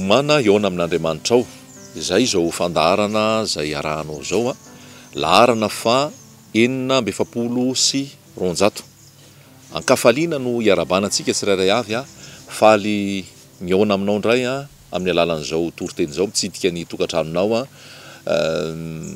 Miomàna hihaona amin'Andriamanitrao. Izay izao fandaharana izay arahanao izao, laharana faha 246. An-kafaliana no iarahabana antsika tsirairay avy. Faly mihaona aminao indray amin'ny alalan'izao toriteny izao, mitsidika ny tokantranonao,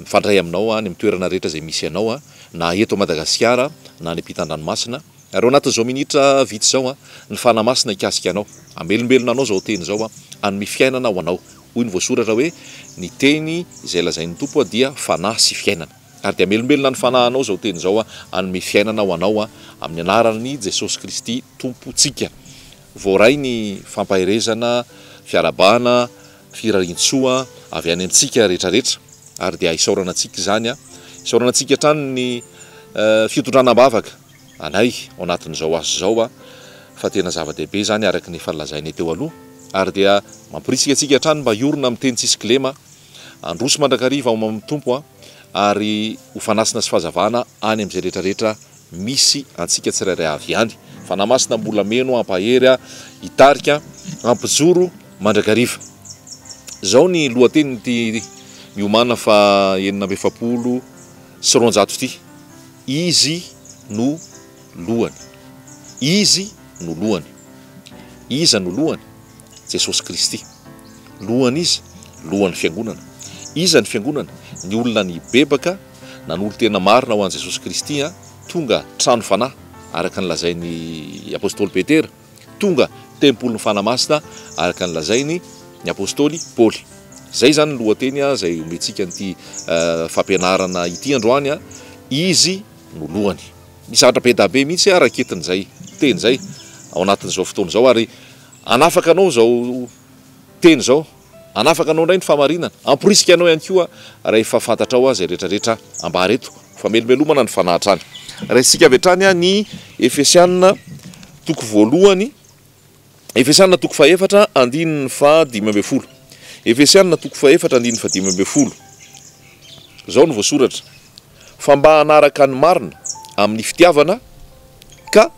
mifandray aminao any amin'ny toerana rehetra izay misy anao, na eto Madagasikara na any ampitan-dranomasina. Ary ao anatin'izao minitra vitsy izao, ny Fanahy Masina hikasika anao. Hamelombelona anao izao teny izao, hanome fiainana ho anao. Hoy ny voasoratra hoe, Ny teny izay lazain'ny Tompo dia fanahy sy fiainana. Ary dia hamelombelona ny fanahinao izao teny izao, hanome fiainana ho anao, amin'ny anaran'i Jesosy Kristy Tompontsika. Voaray ny fampaherezana, fiarahabana, firarian-tsoa avy any amintsika rehetrarehetra ary dia isaorana antsika izany. Isaorana antsika hatrany ny fitondrana am-bavaka anay ao anatin'izao asa izao fa tena zava-dehibe izany araka ny efa nolazainay teo aloha ary dia mamporisika antsika hatrany mba hiorina amin'ny teny tsisy kilema, handroso mandrakariva ao amin'ny Tompo ary ho fanasina sy fahazavana any amin'izay rehetrarehetra misy antsika tsirairay avy ihany. Fanahy Masina mbola meno hampahery, hitarika, hampijoro mandrakariva. Izao ny lohatenin'ity miomàna fa 246 ity, Izy no lohany. Izy no lohany. Iza no lohany? Jesosy Kristy. Lohan'iza? Lohan'ny Fiangonana. Iza ny Fiangonana? Ny olona nibebaka, nanolo-tena marina ho an'i Jesosy Kristy, tonga trano fanahy, araka ny lazain'ny apostoly Petera, tonga tempolin'ny Fanahy Masina, araka ny lazainy ny apostoly Paoly. Izay izany ny lohateny izay omentsika an'ity fampianarana ity androany, Izy no lohany. Misy zavatra be da be mihitsy raketin'izay teny izay ao anatin'izao fotoana izao ary hanafaka anao izao teny izao, hanafaka anao indray ny fahamarinana, hamporisika anao ihany koa rehefa fantatrao izay rehetra rehetra ambara eto, famelombelomana ny fanahy hatrany. Raisintsika avy hatrany ny Efesiana toko voalohany, Efesiana toko fahefatra andininy faha 15. Efesiana toko fahefatra andininy faha 15. Izao no voasoratra, Fa mba hanaraka ny marina amin'ny fitiavana ka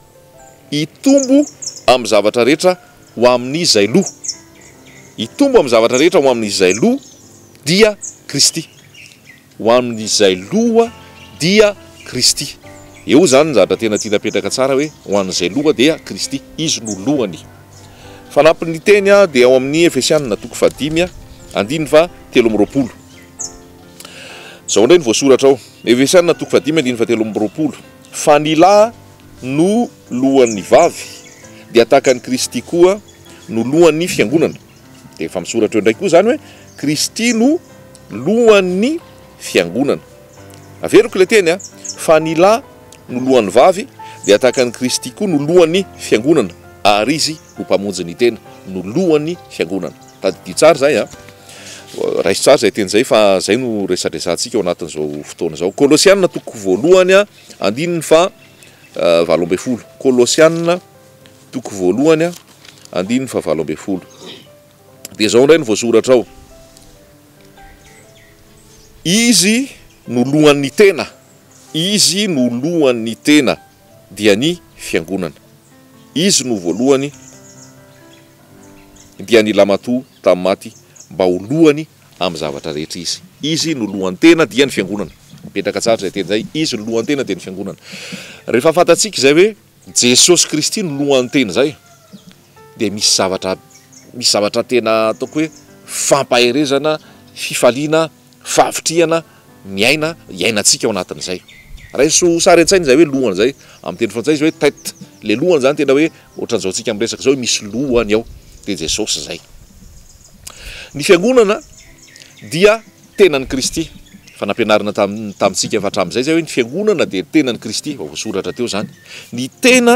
hitombo amin'ny zavatra rehetra ho amin'izay loha. Hitombo amin'ny zavatra rehetra ho amin'izay loha dia Kristy. Ho amin'izay loha dia Kristy. Eo izany ny zavatra tena tiana apetraka tsara hoe ho an'izay loha dia Kristy. Izy no lohany. Fanampin'ny teny dia ao amin'ny Efesianina toko fahadimy andininy faha 23. Izao indray no voasoratra ao, Efesianina toko fahadimy andininy faha 23, Fa ny lahy no lohan'ny vavy, dia tahaka an'i Kristy koa no lohan'ny fiangonana. Dia efa misoratra eo indray koa izany hoe Kristy no lohan'ny fiangonana. Averiko ilay teny a, fa ny lahy no lohan'ny vavy, dia tahaka an'i Kristy koa no lohan'ny fiangonana, ary Izy no Mpamonjy ny tena, no lohan'ny fiangonana. Tadidio tsara izay a. Raiso tsara izay teny izay fa izay no resadresantsika ao anatin'izao fotoana izao. Kolosiana toko voalohany andininy faha 18. Kolosiana toko voalohany andininy faha 18. Dia izao indray no voasoratra ao. Izy no lohan'ny tena. Izy no lohan'ny tena dia ny fiangonana. Izy no voalohany dia ny lamatoa tamin'ny maty mba ho lohany amin'ny zavatra rehetra izy. Izy no lohan'ny tena dia ny fiangonana. Mipetraka tsara izay teny izay, Izy no lohan'ny tena dia ny fiangonana. Rehefa fantatsika izay hoe Jesosy Kristy no lohan'ny tena izay dia misy zavatra misy zavatra tena ataoko hoe fampaherezana, fifaliana, fahavitrihana miaina, iainantsika ao anatin'izay. Raiso sary an-tsaina izay hoe lohany izay, amin'ny teny frantsay izy hoe tête, ilay lohany izany tena hoe ohatran'izao antsika miresaka izao hoe misy lohany ao, dia Jesosy izay. Ny fiangonana dia tenan'i Kristy, efa nampianarina tamintsika efa hatramin'izay izay hoe ny fiangonana dia tenan'i Kristy, efa voasoratra teo izany. Ny tena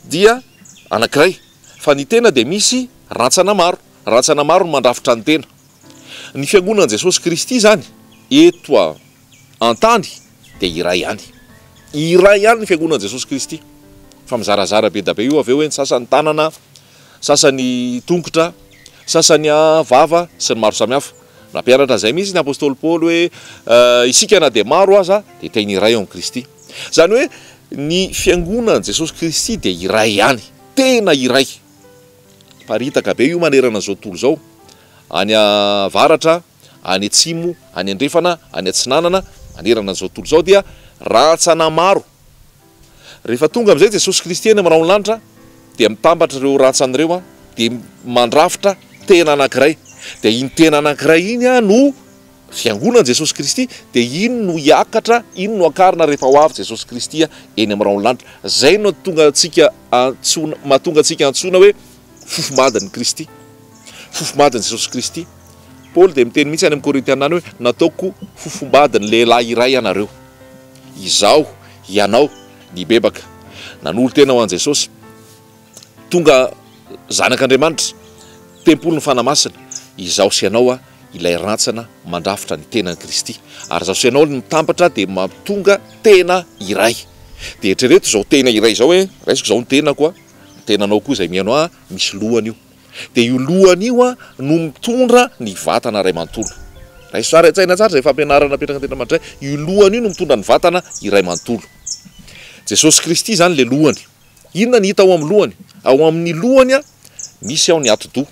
dia anankiray, fa ny tena dia misy rantsana maro, rantsana maro no mandrafitra ny tena. Ny Fiangonan'i Jesosy Kristy izany eto an-tany dia iray ihany. Iray ihany ny Fiangonan'i Jesosy Kristy. Fa mizarazara be da be io avy eo hoe ny sasany tanana, sasany tongotra, sasany vava sy ny maro samihafa. Nampianatra an'izay mihitsy ny apostoly Paoly hoe isika na dia maro aza dia teny iray ao amin'i Kristy. Izany hoe ny Fiangonan'i Jesosy Kristy dia iray ihany, tena iray. Miparitaka be io manerana izao tontolo izao. any avaratra, any atsimo, any andrefana, any atsinanana, manerana an'izao tontolo izao dia rantsana maro. Rehefa tonga amin'izay Jesosy Kristy eny amin'ny rahon'ny lanitra dia mitambatra ireo rantsana ireo dia mandrafitra tena anankiray. Dia iny tena anankiray iny no Fiangonan'i Jesosy Kristy, dia iny no hiakatra, iny no hakarina rehefa ho avy Jesosy Kristy eny amin'ny rahon'ny lanitra. Izay no tonga antsika antsoina, mahatonga antsika antsoina hoe fofomadin'i Kristy. Fofomadin'i Jesosy Kristy. Paoly dia miteny mihitsy any amin'ny Korintiana any hoe nataoko fofombadin'ny lehilahy iray ianareo. Izaho, ianao, nibebaka, nanolo-tena ho an'i Jesosy, tonga zanak'Andriamanitra, tempolin'ny Fanahy Masina, izaho sy ianao ilay rantsana mandrafitra ny tenan'i Kristy. Ary izaho sy ianao ny mitambatra dia mahatonga tena iray. Dia eritrereto izao tena iray izao hoe, raisiko izao ny tenako, ny tenanao koa izay mihaino ahy, misy lohany io. Dia io lohany io no mitondra ny vatana iray manontolo. Raiso sary an-tsaina tsara izay fampianarana apetraka an-ten'Andriamanitra izay, io lohany io no mitondra ny vatana iray manontolo. Jesosy Kristy izany ilay lohany. Inona ny hita ao amin'ny lohany? Ao amin'ny lohany misy ao ny atidoha.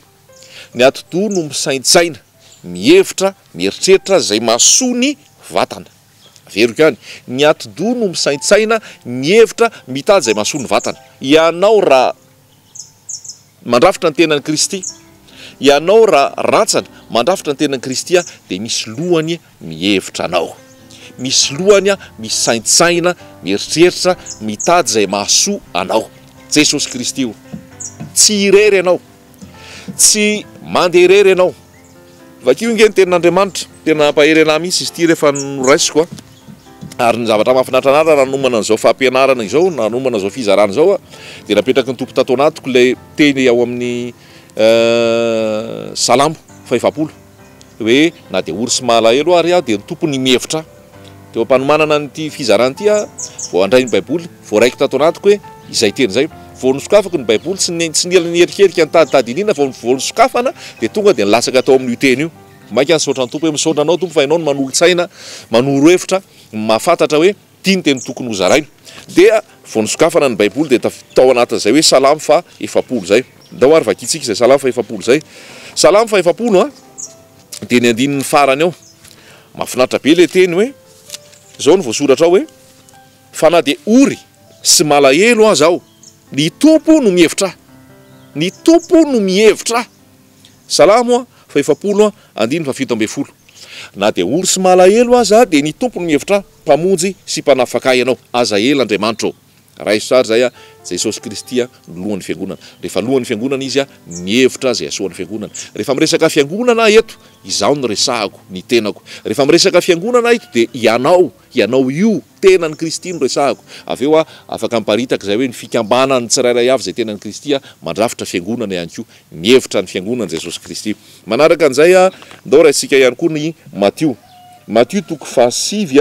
Ny atidoha no misaintsaina, mihevitra, mieritreritra izay mahasoa ny vatana. Averiko ihany, ny atidoha no misaintsaina, mihevitra, mitady izay mahasoa ny vatana. Ianao raha mandrafitra ny tenan'i Kristy, ianao raha rantsana mandrafitra ny tenan'i Kristy dia misy lohany mihevitra anao. Misy lohany misaintsaina, mieritreritra, mitady izay mahasoa anao. Jesosy Kristy io. Tsy irery ianao. Tsy mandeha irery ianao. Vakio ange ny tenin'Andriamanitra. Tena nampahery anah mihitsy izy ity rehefa noraisiko a. Ary ny zavatra mahafinaritra anah raha nanomana an'izao fampianarana izao, nanomana izao fizarana izao aho, dia napetraky ny Tompo tato anatiko ilay teny ao amin'ny Salamo fahefapolo hoe na dia ory sy malahelo ary aho dia ny Tompo ny mihevitra ahy. Teo am-panomanana an'ity fizarana ity aho vao handray ny Baiboly, voaraiko tato anatiko hoe izay teny izay. Vao nosokafako ny Baiboly, tsy tsy nila niherikerika nitaditady iniana, vao vao nosokafana dia tonga dia nilatsaka tao amin'io teny io. Mainka nisaotra ny Tompo hoe misaotra anao Tompo fa ianao no manolo-tsaina, manoro hevitra, mahafantatra hoe ity ny teny tokony hozaraina. Dia vao nosokafana ny Baiboly dia tao anatin'izay hoe Salamo faha 40 izay. Ndao ary vakintsika izay Salamo faha 40 izay. Salamo faha 40 an, dia ny andininy farany ao. Mahafinaritra be ilay teny hoe, izao no voasoratra ao hoe, Fa na dia ory sy malahelo aza aho, ny Tompo no mihevitra ahy. Ny Tompo no mihevitra ahy. Salamo faha 40 andininy faha 17. Na dia ory sy malahelo aza aho dia ny Tompo no mihevitra ahy, Mpamonjy sy Mpanafaka ahy Ianao. Aza ela Andriamanitra ô. Raiso tsara izay a, Jesosy Kristy no lohan'ny fiangonana. Rehefa lohan'ny fiangonana Izy, mihevitra izay hasoan'ny fiangonana. Rehefa miresaka fiangonana aho eto, izaho no resahako, ny tenako. Rehefa miresaka fiangonana aho eto dia ianao, ianao io, tenan'i Kristy no resahako. Avy eo aho afaka miparitaka izay hoe ny fikambanan'ny tsirairay avy izay tenan'i Kristy mandrafitra fiangonana ihany koa. Mihevitra ny fiangonana Jesosy Kristy. Manaraka an'izay, ndao raisintsika ihany koa ny Matio. Matio toko fahasivy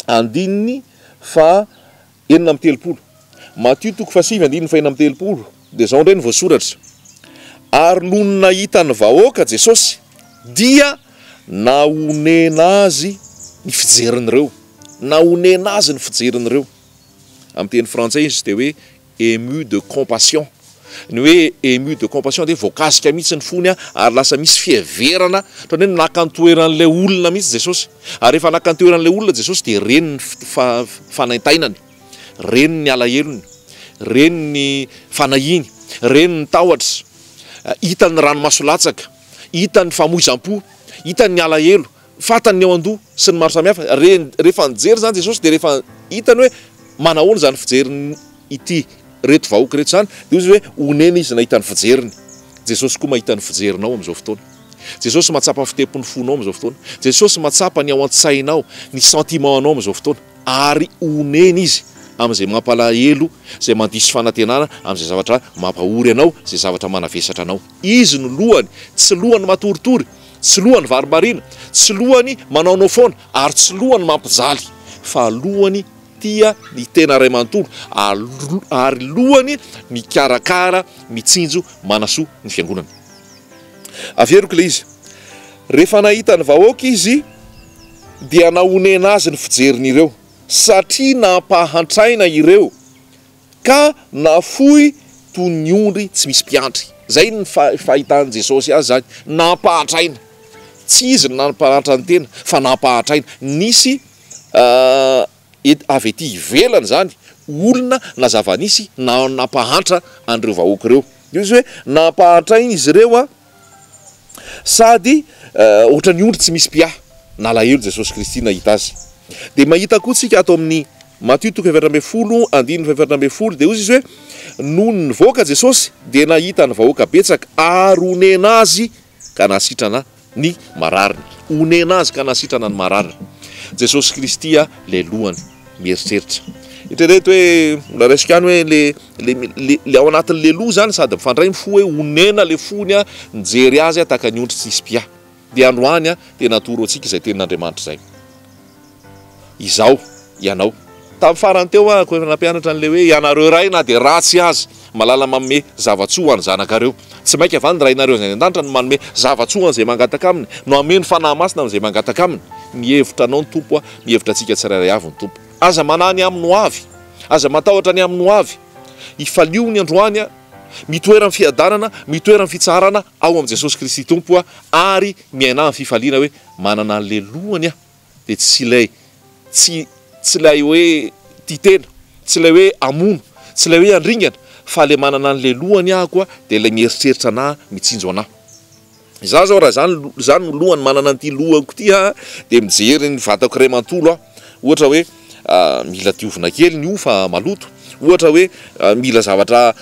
andininy faha 36. Matio toko fahasivy andininy faha 36 dia izao indray no voasoratra, Ary nony nahita ny vahoaka Jesosy, dia nahonena azy ny fijerin'ireo. Nahonena azy ny fijerin'ireo. Amin'ny teny frantsay izy dia hoe ému de compassion. Ny hoe ému de compassion dia voakasika mihitsy ny fony ary lasa misy fiheverana, ohatran'ny hoe naka ny toeran'ilay olona mihitsy Jesosy. Ary rehefa naka ny toeran'ilay olona Jesosy dia reny ny fanaintainany, reny ny alahelony, reny ny fanahiany, reny ny tahotra, hitany ny ranomaso latsaka, hitany ny famoizam-po, hitany ny alahelo, Fantany ny ao an-doha sy ny maro samihafa. Re, rehefa nijery izany Jesosy dia rehefa hitany hoe manahoana izany fijeriny ity reto vahoaka ireto izany, dia hoy izy hoe onena izy nahita ny fijeriny. Jesosy koa mahita ny fijerinao amin'izao fotoana. Jesosy mahatsapa ny fitempon'ny fonao amin'izao fotoana. Jesosy mahatsapa ny ao an-tsainao, ny sentiment anao amin'izao fotoana. Ary onena izy amin'izay mampalahelo, izay mandiso fanantenana, amin'izay zavatra mampahory anao, izay zavatra manavesatra anao. Izy no lohany, tsy lohany matoritory, Tsy lohany varimbariana, tsy lohany manaonao foana ary tsy lohany mampijaly fa lohany tia ny tena ray manontolo ary lohany mikarakara, mitsinjo, manasoa ny fiangonana. Averiko ilay izy. Rehefa nahita ny vahoaka izy dia nahonena azy ny fijeriny ireo satria nampahantraina ireo ka nafoy toy ny ondry tsy misy mpiandry. Izay ny fahitan'i Jesosy azy izany, nampahantraina. Tsy izy no nampahantra ny tena fa nampahantraina. Nisy avy ety ivelany izany olona na zava-nisy nampahantra an'ireo vahoaka ireo. Dia hoy izy hoe nampahantraina izy ireo sady ohatran'ny ondry tsy misy mpiahy. Nalahelo Jesosy Kristy nahita azy. Dia mahita koa tsika ato amin'ny Matio toko 14 andininy faha-14 dia hoy izy hoe nony nivoaka Jesosy dia nahita ny vahoaka betsaka ary onena azy ka nahasitrana ny marariny. Onena azy ka nahasitrana ny marariny. Jesosy Kristy ilay lohany. Mieritreritra. Eritrereto hoe, mbola raisiko ihany hoe le, le, le, le ao anatin'le loha zany sady mifandray ny fo hoe onena le fony a, nijery azy tahaka ny ondry tsisy mpiahy. Dia androany dia natoro antsika izay tenin'Andriamanitra izay. Izaho, ianao. Tamin'ny farany teo aho efa nampianatra an'ilay hoe ianareo ray na dia ratsy aza malala manome zava-tsoa ho an'ny zanakareo. Tsy mainka va ny Rainareo izay any an-danitra no manome zava-tsoa ho an'izay mangataka Aminy, no hameno Fanahy Masina amin'izay mangataka Aminy? Mihevitra anao ny Tompo, mihevitra antsika tsirairay avy ny Tompo. Aza manahy ny amin'ny ho avy. Aza matahotra ny amin'ny ho avy. Ifalio ny androany, mitoera amin'ny fiadanana, mitoera amin'ny fitsaharana ao amin'i Jesosy Kristy Tompo ary miainà amin'ny fifaliana hoe manana an'ilay lohany aho. dia tsy ilay tsy tsy ilay hoe tia tena, tsy ilay hoe hamono, tsy ilay hoe handringana fa ilay manana an'ilay lohany aho koa dia ilay mieritreritra anah, mitsinjo anah. Izaho izao raha izany izany no lohany manana an'ity lohako ity aho dia mijery ny vatako iray manontolo aho. Ohatra hoe mila diovina kely ny hoho fa maloto, ohatra hoe mila zavatra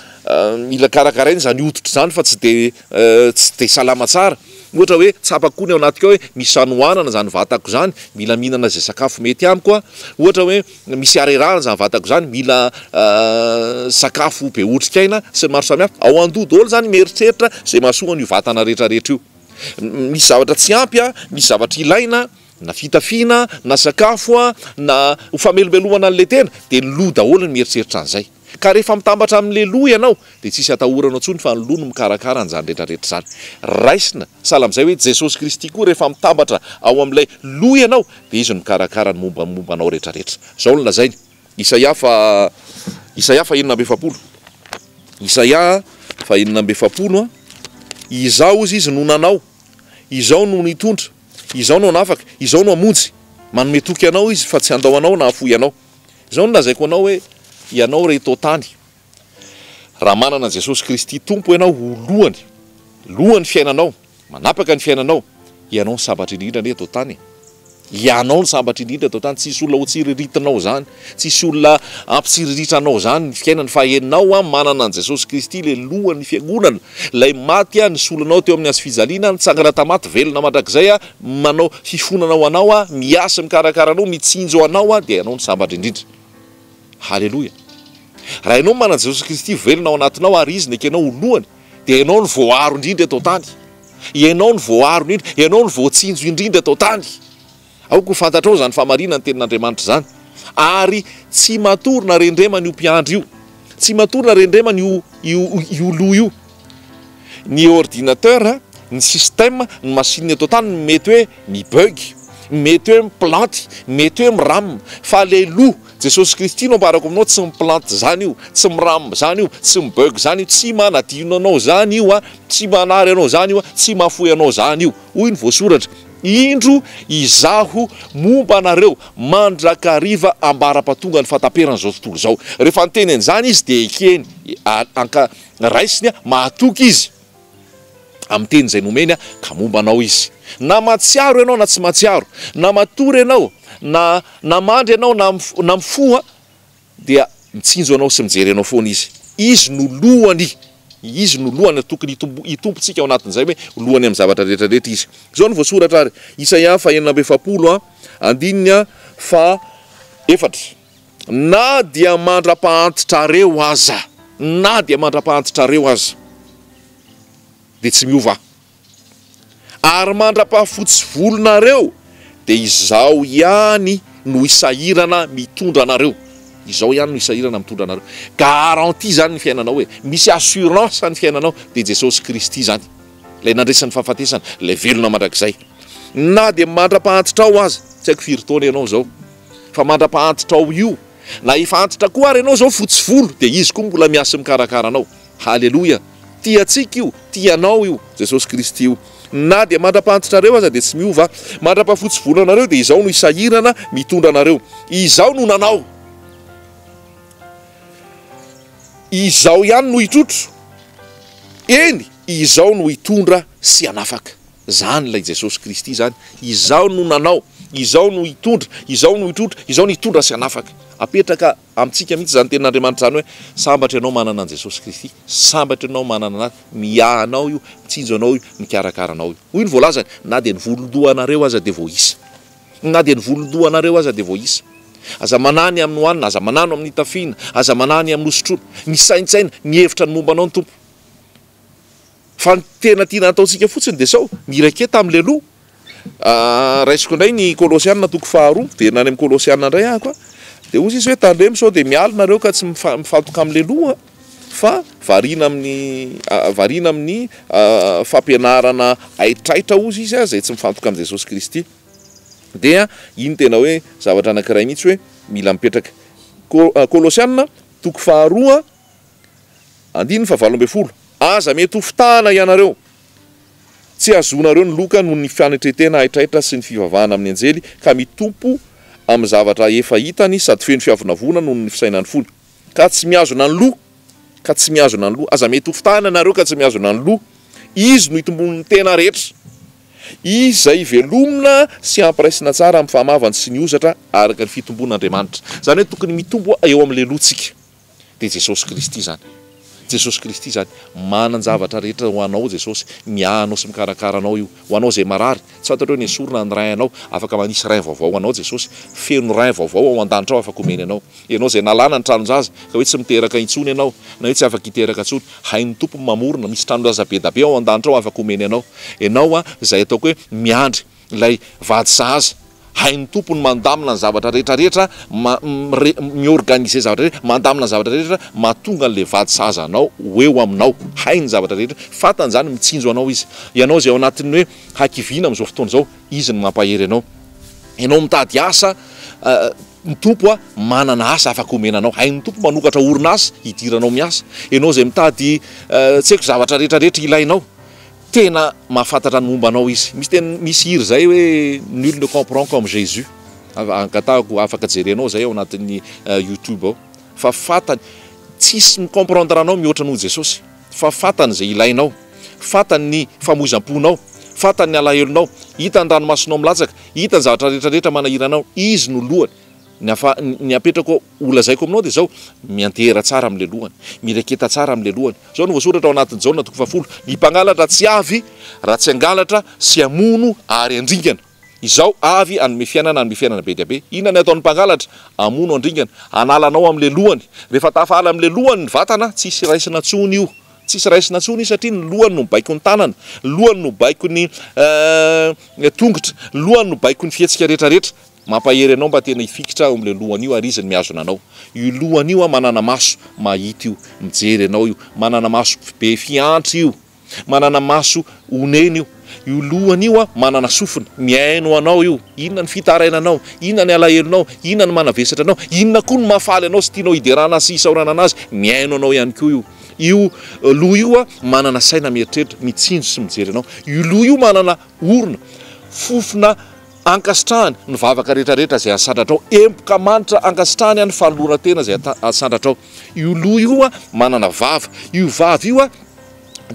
mila karakaraina izany hoditra izany fa tsy dia tsy dia salama tsara. Ohatra hoe tsapako koa ny ao anatiko ao hoe misy hanoanana izany vatako izany, mila mihinana izay sakafo mety amiko aho. Ohatra hoe misy harerahana izany vatako izany, mila sakafo be otrikaina sy ny maro samihafa. Ao an-doha daholo izany mieritreritra izay mahasoa an'io vatana rehetrarehetra io. Misy zavatra tsy ampy, misy zavatra ilaina, na fitafiana, na sakafo, na ho famelombelomana an'ilay tena, dia ny loha daholo no mieritreritra an'izay. Ka rehefa mitambatra amin'ilay loha ianao dia tsisy atahoranao intsony fa ny loha no mikarakara an'izany rehetra rehetra izany. Raisina sahala amin'izay hoe Jesosy Kristy koa rehefa mitambatra ao amin'ilay loha ianao dia Izy no mikarakara ny momba momba anao rehetra rehetra. Izao no lazainy, Isaia fa Isaia faha 46. Isaia faha 46 an, Izaho hozy Izy no nanao, Izao no nitondra, Izao no hanafaka, Izao no hamonjy. Manome toky anao Izy fa tsy handao anao na hahafoy anao. Izao no lazaiko anao hoe, ianao re eto an-tany, raha manana an'i Jesosy Kristy Tompo ianao ho lohany, lohan'ny fiainanao, manapaka ny fiainanao, ianao no sambatra indrindra anie eto an-tany e! Ianao no sambatra indrindra eto an-tany, tsisy olona ho tsiriritinao izany, tsisy olona hampitsiriritra anao izany ny fiainana, fa ianao an manana an'i Jesosy Kristy ilay lohan'ny fiangonana, ilay maty an, nisolo anao teo amin'ny hazofijaliana, nitsangana tamaty, velona mandrakizay an, Manao fifonana ho anao aho, miasa mikarakara anao, mitsinjo anao aho, dia ianao no sambatra indrindra. Haleloia. Raha ianao manana Jesosy Kristy velona ao anatinao ary Izy nekenao ho lohany, dia ianao no voaaro indrindra eto an-tany. Ianao no voaaro indrindra, ianao no voatsinjo indrindra eto an-tany. Aoka ho fantatrao izany fahamarinan'ny tenin'Andriamanitra izany. Ary tsy matory na rendremana io mpiandry io. Tsy matory na rendremana io io io loha io. Ny ordinateur, ny système, ny machine eto an-tany no mety hoe mi-bug, mety hoe mi-planty, mety hoe mi-ram, fa le loha, Jesosy Kristy no ambarako aminao tsy mi-planty zany io, tsy mi-ram zany io, tsy mi-bug zany io, tsy manadino anao zany io an, tsy manary anao zany io an, tsy mahafoy anao zany io. Hoy ny voasoratra, Indro izaho momba anareo mandrakariva ambara-pahatonga ny fahataperan'izao tontolo izao. Rehefa niteny an'izany izy dia ekeny, anka, Raisiny mahatoky izy amin'ny teny izay nomeny ka momba anao izy. Na mahatsiaro ianao na tsy mahatsiaro, na matory ianao na na mandry ianao na na mifoha dia mitsinjo anao sy mijery anao foana izy. Izy no lohany. Izy no lohany ary tokony hitombo hitompontsika ao anatin'izay hoe lohany amin'ny zavatra rehetra rehetra izy. Izao no voasoratra ary, Isaia faha 46 andininy faha efatra. Na dia mandra-pahantitrareo aza, na dia mandra-pahantitrareo aza, dia tsy miova Aho. Ary mandra-pahafotsy volonareo, dia Izaho ihany no hisahirana mitondra anareo. Izaho ihany no hisahirana mitondra anareo. Garantie izany ny fiainanao e. Misy assurance ny fiainanao, dia Jesosy Kristy izany. Ilay nandresy ny fahafatesana, ilay velona mandrakizay. Na dia mandra-pahantitrao aza, tsy haiko firy taona ianao izao, Fa mandra-pahantitra ao io, na efa antitra koa ary ianao izao fotsy volo, dia Izy koa mbola miasa sy mikarakara anao. Haleloia! Tia antsika io, tia anao io, Jesosy Kristy io. Na dia mandra-pahantitrareo aza dia tsy miova aho. Mandra-pahafotsy volo anareo dia izaho no hisahirana mitondra anareo. Izaho no nanao. Izaho ihany no hitrotro. Eny, izaho no hitondra sy hanafaka. Izany ilay Jesosy Kristy izany. Izaho no nanao, izaho no hitondra, izaho no hitrotro, izaho no hitondra sy hanafaka. Apetraka amintsika mihitsy izany tenin'Andriamanitra izany hoe, sambatra ianao manana an'i Jesosy Kristy, sambatra ianao manana Anazy, miahy anao io, mitsinjo anao io, mikarakara anao io. Hoy ny voalazany, na dia ny volon-dohanareo aza dia voaisa. Na dia ny volon-dohanareo aza dia voaisa. Aza manahy ny amin'ny hohanina, aza manahy ny amin'ny hitafiana, aza manahy ny amin'ny hosotroina. Misaintsaina, mihevitra ny momba anao ny Tompo. Fa ny tena tiana hataontsika fotsiny dia sao, miraketa amin'ilay loha. Raisiko indray ny Kolosiana toko faharoa, miverina any amin'ny Kolosiana indray aho ka. Dia hoy izy hoe tandremo sao dia miala nareo ka tsy mifantoka amin'ilay loha fa variana amin'ny variana amin'ny fampianarana haitraitra hozy izy izay tsy mifantoka amin'i Jesosy Kristy. Dia iny tena hoe zavatra anankiray mihitsy hoe mila mipetraka. Kolosiana toko faharoa andininy fahavalo ambin'ny folo, Aza mety ho fitahana ianareo. Tsy hahazoanareo ny loka noho ny fanetren-tena haitraitra sy ny fivavahana amin'ny anjely, ka mitompo amin'ny zavatra efa hitany sady feno fiavonavona noho ny fisainan'ny fony. Ka tsy mihazona ny loha, ka tsy mihazona ny loha. Aza mety ho fitahana ianareo ka tsy mihazona ny loha. Izy no itomboan'ny tena rehetra. Izy izay velomina sy ampiraisina tsara amin'ny fahamavany sy ny hozatra araka ny fitombon'Andriamanitra. Izany hoe tokony mitombo eo amin'ilay loha tsika. Dia Jesosy Kristy izany. Jesosy Kristy izany. Manan-javatra rehetra ho anao Jesosy. Miahy anao sy mikarakara anao io. Ho anao izay marary, tsy fantatrao hoe nesorina ny rein anao, afaka manisy rein vaovao ho anao Jesosy. Feno rein vaovao ao an-danitra ao afaka omeny anao. Ianao izay nalana ny tranon-jaza, ka hoe tsy miteraka intsony ianao, na hoe tsy afaka hiteraka intsony, hain'ny Tompo ny mamorona, misy tranon-jaza be da be ao an-danitra ao afaka omeny anao. Ianao izay ataoko hoe miandry. Ilay vady sahaza. Hain'ny Tompo ny mandamina ny zavatra rehetra rehetra, mi-organiser zavatra rehetra, mandamina ny zavatra rehetra, mahatonga an'ilay vady sahaza anao ho eo aminao. Hainy ny zavatra rehetra, fantany izany, mitsinjo anao Izy. Ianao izay ao anatin'ny hoe hakiviana amin'izao fotoana izao, Izy no mampahery anao. Ianao mitady asa, ny Tompo manana asa afaka omena anao. Hain'ny Tompo manokatra orinasa hidiranao miasa. Ianao izay mitady tsy haiko zavatra rehetra rehetra ilainao. Tena mahafantatra ny momba anao izy. Misy teny, misy hira izay hoe nul ne comprend comme Jésus. Angatahako afaka jerenao izay ao anatin'ny youtube ao. Fa fantany, tsisy mi-comprendre anao mihoatra noho Jesosy. Fa fantany izay ilainao. Fantany ny famoizam-ponao. Fantany ny alahelonao. Hitany ny ranomasonao milatsaka. Hitany ny zavatra rehetra rehetra manahirana anao. Izy no lohany. Ny afa, ny apetrako ho lazaiko aminao dia izao, miantehera tsara amin'ilay lohany, mireketa tsara amin'ilay lohany. Izao no voasoratra ao anatin'i Jaona toko fahafolo, Ny mpangalatra tsy avy raha tsy hangalatra sy hamono ary handringana. Izaho avy hanome fiainana, hanome fiainana be dia be. Inona ny ataon'ny mpangalatra? Hamono, handringana, hanala anao amin'ilay lohany. Rehefa tafahala amin'ilay lohany ny vatana, tsisy raisina intsony io. Tsisy raisina intsony io satria ny lohany no mibaiko ny tanana, ny lohany no mibaiko ny tongotra, ny lohany no mibaiko ny fihetsika rehetra rehetra. Mampahery anao mba tena hifikitra ao amin'ilay lohany io ary izy no mihazona anao. Io lohany io an manana maso mahita io, mijery anao io, manana maso be fiantra io, manana maso onena io. Io lohany io an manana sofina, mihaino anao io. Inona ny fitarainanao, inona ny alahelonao, inona ny manavesatra anao, inona koa ny mahafaly anao sy tianao hiderana sy hisaorana anazy, mihaino anao ihany koa io. Io loha io an manana saina mieritreritra, mitsinjo sy mijery anao. Io loha io manana orona, fofona Ankasitrahany ny vavaka rehetra rehetra izay asandratrao, emboka manitra ankasitrahany ny fanoloran-tena izay asandratrao. Io loha io manana vava, io vava io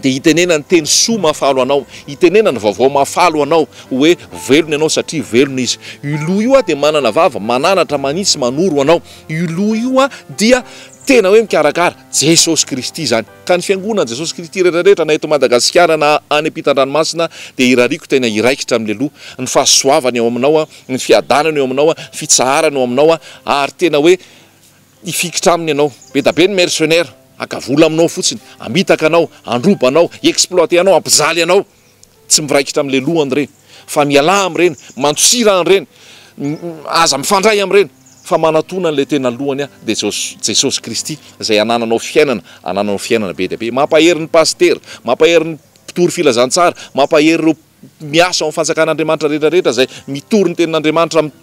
dia hitenenany teny soa mahafaly ho anao, hitenenany vaovao mahafaly ho anao hoe velona ianao satria velona izy. Io loha io dia manana vava, mananatra, manitsy, manoro anao. Io loha io dia tena hoe mikarakara, Jesosy Kristy izany. Ka ny Fiangonan'i Jesosy Kristy rehetra rehetra na eto Madagasikara na any ampitan-dranomasina dia irariako tena hiraikitra amin'ilay loha, ny fahasoavany eo aminao, ny fiadanana eo aminao, ny fitsaharana eo aminao ary tena hoe hifikitra aminy ianao. Be da be ny mercenaires haka vola aminao fotsiny, hamitaka anao, handroba anao, hi-exploiter anao, hampijaly anao. Tsy miraikitra amin'ilay lohany ireny, fa mialà amin'ireny, mandosira an'ireny, aza mifandray amin'ireny, fa manatona an'ilay tena lohany dia Jesosy Kristy, izay anananao fiainana, anananao fiainana be dia be. Mampahery ny pasitera, mampahery ny mpitory filazantsara, mampahery ireo miasa ao amin'ny fanjakan'Andriamanitra rehetra rehetra izay mitory ny tenin'Andriamanitra amin'ny.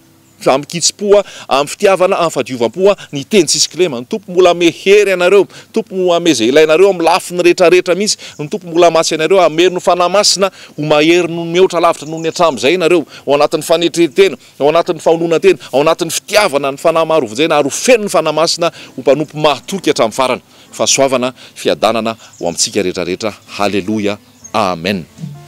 amin-kitsim-po, amin'ny fitiavana, amin'ny fahadiovam-po, ny teny tsisy kilema. Ny Tompo mbola hanome hery anareo, ny Tompo mbola hanome izay ilainareo amin'ny lafiny rehetrarehetra mihitsy, ny Tompo mbola hamatsy anareo, hamery ny Fanahy Masina ho mahery noho mihoatra lavitra noho ny hatramin'izay ianareo, ao anatin'ny fanetren-tena, ao anatin'ny fahononan-tena, ao anatin'ny fitiavana ny Fanahy maro hovonjena ary ho feno ny Fanahy Masina ho mpanompo mahatoky hatramin'ny farany. Fahasoavana, fiadanana ho amintsika rehetrarehetra. Haleloia. Amen.